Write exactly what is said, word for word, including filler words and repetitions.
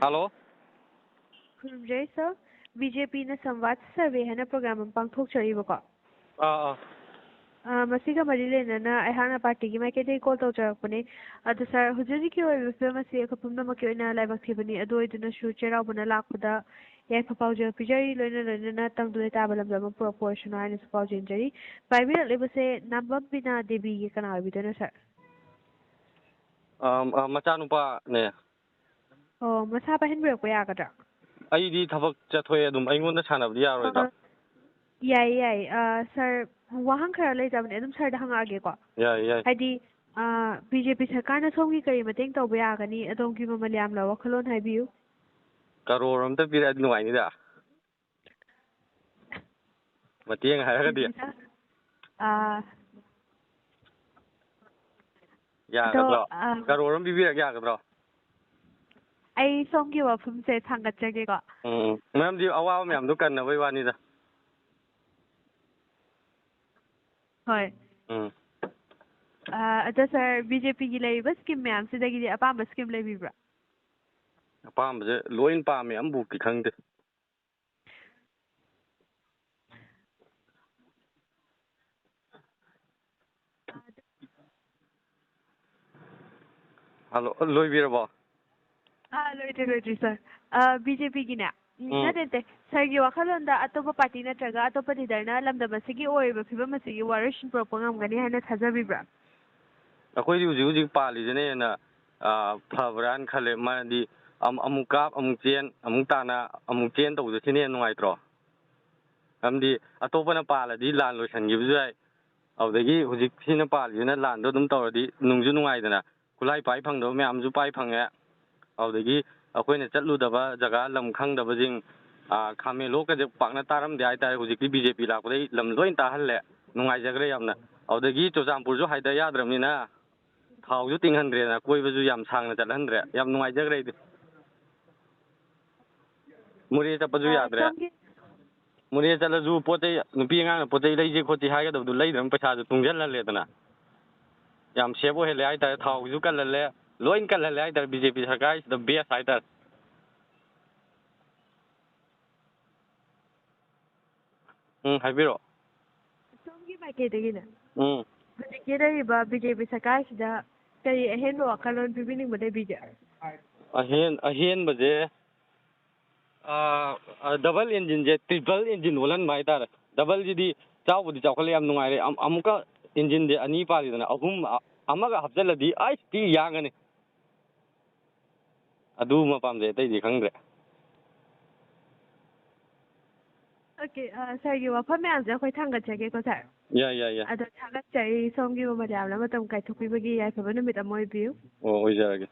Hello. ꯈꯨꯔꯨꯝꯖꯔꯤ sir. B J ꯄꯤꯅ ꯁꯝꯕꯥꯗ ꯁꯔꯚꯦ ꯍꯥꯏꯅ ꯄ꯭ꯔꯣꯒ꯭ꯔꯥꯝ ꯑꯃ ꯄꯥꯡꯊꯣꯛꯆꯔꯤꯕꯀꯣ꯫ ꯑꯥ, ꯑꯥ꯫ ꯑ, ꯃꯁꯤꯒ ꯃꯔꯤ ꯂꯩꯅꯅ ꯑꯩꯍꯥꯛꯅ ꯄꯥꯔꯇꯤꯒꯤ ꯃꯥꯏꯀꯩꯗꯒꯤ ꯀꯣꯜ ꯇꯧꯖꯔꯛꯄꯅꯦ꯫ ꯑꯗꯣ ꯁꯥꯔ, ꯍꯧꯖꯤꯛ ꯍꯧꯖꯤꯛꯀꯤ ꯑꯣꯏꯔꯤꯕ ꯐꯤꯕꯝ ꯑꯁꯤ ꯑꯩꯈꯣꯏ ꯄꯨꯝꯅꯃꯛꯀꯤ ꯑꯣꯏꯅ ꯂꯥꯏꯕꯛ ꯊꯤꯕꯅꯤ꯫ ꯑꯗꯨ ꯑꯣꯏꯗꯨꯅꯁꯨ ꯆꯩꯔꯥꯎꯕꯅ ꯂꯥꯛꯄꯗ ꯌꯥꯏꯐ ꯄꯥꯎꯖꯦꯜ ꯄꯤꯖꯔꯤ, ꯂꯣꯏꯅ ꯂꯣꯏꯅꯅ ꯇꯪꯗꯨ ꯂꯩꯇꯥꯕ ꯂꯝꯗꯝ ꯑꯃ ꯄꯨꯔꯛꯄ ꯑꯣꯏꯔꯁꯅꯨ ꯍꯥꯏꯅꯁꯨ ꯄꯥꯎꯖꯦꯟꯖꯔꯤ꯫ ꯄꯥꯏꯕꯤꯔꯛꯂꯤꯕꯁꯦ ꯅꯥꯝꯕꯝ ꯕꯤꯅꯥ ꯗꯦꯕꯤꯒꯤ ꯀꯅꯥ ꯑꯣꯏꯕꯤꯗꯣꯏꯅꯣ ꯁꯥꯔ? ꯑꯥ, ꯑꯥ, ꯃꯆꯥꯅꯨꯄꯥꯅꯦ꯫ ꯑꯣ, ꯃꯁꯥ ꯄꯥꯏꯍꯟꯕꯤꯔꯛꯄ ꯌꯥꯒꯗ꯭ꯔꯥ? ꯑꯩꯗꯤ ꯊꯕꯛ ꯆꯠꯊꯣꯛꯑꯦ, ꯑꯗꯨꯝ ꯑꯩꯉꯣꯟꯗ ꯁꯥꯟꯅꯕꯗꯤ ꯌꯥꯔꯣꯏꯗ꯭ꯔꯣ? ꯑ, ꯌꯥꯏꯌꯦ, ꯌꯥꯏꯌꯦ꯫ ꯑ, ꯁꯥꯔ, ꯋꯥꯍꯪ ꯈꯔ ꯂꯩꯖꯕꯅꯦ, ꯑꯗꯨꯝ ꯁꯥꯔꯗ ꯍꯪꯉꯛꯑꯒꯦꯀꯣ꯫ ꯌꯥꯏꯌꯦ, ꯌꯥꯏꯌꯦ꯫ ꯍꯥꯏꯗꯤ, ꯑ, ꯕꯤ ꯖꯦ ꯄꯤ ꯁꯔꯀꯥꯔꯅ ꯁꯣꯝꯒꯤ ꯀꯔꯤ ꯃꯇꯦꯡ ꯇꯧꯕ ꯌꯥꯒꯅꯤ? ꯑꯗꯣꯝꯒꯤ ꯃꯃꯜ ꯌꯥꯝꯂꯕ ꯋꯥꯈꯜꯂꯣꯟ ꯍꯥꯏꯕꯤꯌꯨ꯫ ꯀꯔꯣꯔ ꯑꯝꯇ ꯄꯤꯔꯛꯑꯗꯤ ꯅꯨꯡꯉꯥꯏꯅꯤꯗ꯫ ꯃꯇꯦꯡ ꯍꯥꯏꯔꯒꯗꯤ꯫ ꯑꯥ, ꯌꯥꯒꯗ꯭ꯔꯣ? ꯑꯗꯣ, ꯑꯥ, ꯀꯔꯣꯔ ꯑꯃ ꯄꯤꯕꯤꯔꯛ ꯌꯥꯒꯗ꯭ꯔꯣ? ꯑꯩ ꯁꯣꯝꯒꯤ ꯋꯥꯐꯝꯁꯦ ꯊꯥꯡꯒꯠꯆꯒꯦꯀꯣ꯫ ꯎꯝ, ꯎꯝ꯫ ꯃꯔꯝꯗꯤ ꯑꯋꯥꯕ ꯃꯌꯥꯝꯗꯣ ꯀꯟꯅꯕꯩ ꯋꯥꯅꯤꯗ꯫ ꯍꯣꯏ꯫ ꯎꯝ꯫ ꯑꯥ, ꯑꯗꯣ ꯁꯥꯔ, ꯕꯤ ꯖꯦ ꯄꯤꯒꯤ ꯂꯩꯔꯤꯕ ꯁ꯭ꯀꯤꯝ ꯃꯌꯥꯝꯁꯤꯗꯒꯤꯗꯤ ꯑꯄꯥꯝꯕ ꯁ꯭ꯀꯤꯝ ꯂꯩꯕꯤꯕ꯭ꯔꯥ? ꯑꯄꯥꯝꯕꯁꯦ ꯂꯣꯏ ꯄꯥꯝꯃꯦ, ꯑꯃꯕꯨꯛꯇꯤ ꯈꯪꯗꯦ꯫ ꯍꯜꯂꯣ, ꯂꯣꯏꯕꯤꯔꯕꯣ? ꯑꯥ, ꯂꯣꯏꯗ꯭ꯔꯤ, ꯂꯣꯏꯗ꯭ꯔꯤ, ꯁꯥꯔ꯫ ꯑꯥ, ꯕꯤ ꯖꯦ ꯄꯤꯒꯤꯅꯦ? ꯎꯝ, ꯎꯝ꯫ ꯅꯠꯇꯦ, ꯅꯠꯇꯦ꯫ ꯁꯥꯔꯒꯤ ꯋꯥꯈꯜꯂꯣꯟꯗ ꯑꯇꯣꯞꯄ ꯄꯥꯔꯇꯤ ꯅꯠꯇ꯭ꯔꯒ ꯑꯇꯣꯞꯄ ꯂꯤꯗꯔꯅ ꯂꯝꯗꯝ ꯑꯁꯤꯒꯤ ꯑꯣꯏꯔꯤꯕ ꯐꯤꯕꯝ ꯑꯁꯤꯒꯤ ꯋꯥꯔꯣꯏꯁꯤꯟ ꯄꯨꯔꯛꯄ ꯉꯝꯒꯅꯤ ꯍꯥꯏꯅ ꯊꯥꯖꯕꯤꯕ꯭ꯔꯥ? ꯑꯩꯈꯣꯏꯗꯤ ꯍꯧꯖꯤꯛ ꯍꯧꯖꯤꯛ ꯄꯥꯜꯂꯤꯁꯤꯅ ꯍꯦꯟꯅ, ꯑꯥ, ꯐꯕ꯭ꯔꯥꯅ ꯈꯜꯂꯦ꯫ ꯃꯔꯝꯗꯤ ꯑꯝ-, ꯑꯃꯨꯛ ꯀꯥꯞ, ꯑꯃꯨꯛ ꯆꯦꯟ, ꯑꯃꯨꯛ ꯇꯥꯅ, ꯑꯃꯨꯛ ꯆꯦꯟ ꯇꯧꯕꯗꯣ ꯁꯤꯅ ꯍꯦꯟꯅ ꯅꯨꯡꯉꯥꯏꯇ꯭ꯔꯣ? ꯃꯔꯝꯗꯤ ꯑꯇꯣꯞꯄꯅ ꯄꯥꯜꯂꯗꯤ ꯂꯥꯟ ꯂꯣꯏꯁꯤꯟꯈꯤꯕꯁꯨ ꯌꯥꯏ꯫ ꯑꯗꯨꯗꯒꯤ ꯍꯧꯖꯤꯛ ꯁꯤꯅ ꯄꯥꯜꯂꯤꯁꯤꯅ ꯂꯥꯟꯗꯣ ꯑꯗꯨꯝ ꯇꯧꯔꯗꯤ ꯅꯨꯡꯁꯨ ꯅꯨꯡꯉꯥꯏꯗꯅ꯫ ꯈꯨꯠꯂꯥꯏ ꯄꯥꯏ ꯐꯪꯗꯕ ꯃꯌꯥꯝꯁꯨ ꯄꯥꯏ ꯐꯪꯉꯦ꯫ ꯑꯗꯨꯗꯒꯤ ꯑꯩꯈꯣꯏꯅ ꯆꯠꯂꯨꯗꯕ ꯖꯒꯥ, ꯂꯝ ꯈꯪꯗꯕꯁꯤꯡ, ꯑꯥ, ꯈꯥꯃꯦꯟꯂꯣꯛꯀꯁꯦ ꯄꯥꯛꯅ ꯇꯥꯔꯝꯗꯦ ꯍꯥꯏꯇꯥꯔꯦ꯫ ꯍꯧꯖꯤꯛꯇꯤ ꯕꯤ ꯖꯦ ꯄꯤ ꯂꯥꯛꯄꯗꯒꯤ ꯂꯝ ꯂꯣꯏ ꯇꯥꯍꯜꯂꯦ꯫ ꯅꯨꯡꯉꯥꯏꯖꯈ꯭ꯔꯦ ꯌꯥꯝꯅ꯫ ꯑꯗꯨꯗꯒꯤ ꯆꯨꯔꯆꯥꯟꯄꯨꯔꯁꯨ ꯍꯥꯏꯗ ꯌꯥꯗ꯭ꯔꯕꯅꯤꯅ ꯊꯥꯎꯁꯨ ꯇꯤꯡꯍꯟꯗ꯭ꯔꯦꯅ, ꯀꯣꯏꯕꯁꯨ ꯌꯥꯝ ꯁꯥꯡꯅ ꯆꯠꯍꯟꯗ꯭ꯔꯦ꯫ ꯌꯥꯝ ꯅꯨꯡꯉꯥꯏꯖꯈ꯭ꯔꯦ ꯑꯩꯗꯤ꯫ ꯃꯣꯔꯦ ꯆꯠꯄꯁꯨ ꯑꯥ, ꯌꯥꯗ꯭ꯔꯦ꯫ ꯁꯣꯝꯒꯤ ꯃꯣꯔꯦ ꯆꯠꯂꯁꯨ ꯄꯣꯠ ꯆꯩ, ꯅꯨꯄꯤ ꯑꯉꯥꯡꯅ ꯄꯣꯠ ꯆꯩ ꯂꯩꯁꯤ ꯈꯣꯠꯁꯤ ꯍꯥꯏꯒꯗꯕꯗꯨ ꯂꯩꯗ꯭ꯔꯕꯅꯤꯅ ꯄꯩꯁꯥꯁꯨ ꯇꯨꯡꯁꯤꯜꯍꯜꯂꯦꯗꯅ꯫ ꯌꯥꯝ ꯁꯦꯐ ꯑꯣꯏꯍꯜꯂꯦ ꯍꯥꯏꯇꯥꯔꯦ꯫ ꯊꯥꯎꯒꯤꯁꯨ ꯀꯜꯍꯜꯂꯦ, ꯂꯣꯏꯅ ꯀꯜꯍꯜꯂꯦ ꯍꯥꯏꯇꯥꯔꯦ꯫ ꯕꯤ ꯖꯦ ꯄꯤ ꯁꯔꯀꯥꯔꯁꯤꯗ ꯕꯦꯁ ꯍꯥꯏꯇꯥꯔꯦ꯫ ꯎꯝ, ꯍꯥꯏꯕꯤꯔꯛꯑꯣ꯫ ꯁꯣꯝꯒꯤ ꯃꯥꯏꯀꯩꯗꯒꯤꯅꯦ ꯎꯝ꯫ ꯍꯧꯖꯤꯛꯀꯤ ꯂꯩꯔꯤꯕ ꯕꯤ ꯖꯦ ꯄꯤ ꯁꯔꯀꯥꯔꯁꯤꯗ ꯀꯔꯤ ꯑꯍꯦꯟꯕ ꯋꯥꯈꯜꯂꯣꯟ ꯄꯤꯕꯤꯅꯤꯡꯕ ꯂꯩꯕꯤꯒꯦ? ꯑꯍꯦꯟ ꯑꯍꯦꯟꯕꯁꯦ, ꯑꯥ, ꯑꯥ, ꯗꯕꯜ ꯏꯟꯖꯤꯟꯁꯦ ꯇ꯭ꯔꯤꯄꯜ ꯏꯟꯖꯤꯟ ꯑꯣꯜꯍꯟꯕ ꯍꯥꯏꯇꯥꯔꯦ꯫ ꯗꯕꯜꯁꯤꯗꯤ ꯆꯥꯎꯕꯨꯗꯤ ꯆꯥꯎꯈꯠꯂꯦ, ꯌꯥꯝ ꯅꯨꯡꯉꯥꯏꯔꯦ꯫ ꯑꯝ-, ꯑꯃꯨꯛꯀ ꯏꯟꯖꯤꯟꯁꯦ ꯑꯅꯤ ꯄꯥꯜꯂꯤꯗꯅ, ꯑꯍꯨꯝ, ꯑ-, ꯑꯃꯒ ꯍꯥꯞꯆꯤꯜꯂꯗꯤ ꯑꯩꯁ ꯊꯤ ꯌꯥꯡꯉꯅꯤ꯫ ꯑꯗꯨꯃ ꯄꯥꯝꯖꯩ, ꯑꯇꯩꯗꯤ ꯈꯪꯗ꯭ꯔꯦ꯫ ꯑꯣꯀꯦ, ꯁꯥꯔꯒꯤ ꯋꯥꯐꯝ ꯃꯌꯥꯝꯁꯦ ꯑꯩꯈꯣꯏ ꯊꯥꯡꯒꯠꯆꯒꯦꯀꯣ, ꯁꯥꯔ꯫ ꯌꯥꯏ, ꯌꯥꯏ, ꯌꯥꯏ꯫ ꯑꯗꯣ ꯊꯥꯒꯠꯆꯔꯤ, ꯁꯣꯝꯒꯤ ꯃꯃꯜ ꯌꯥꯝꯅ ꯃꯇꯝ ꯀꯥꯏꯊꯣꯛꯄꯤꯕꯒꯤ꯫ ꯌꯥꯏꯐꯕ ꯅꯨꯃꯤꯠ ꯑꯃ ꯑꯣꯏꯕꯤꯌꯨ꯫ ꯑꯣ, ꯑꯣꯏꯖꯔꯒꯦ꯫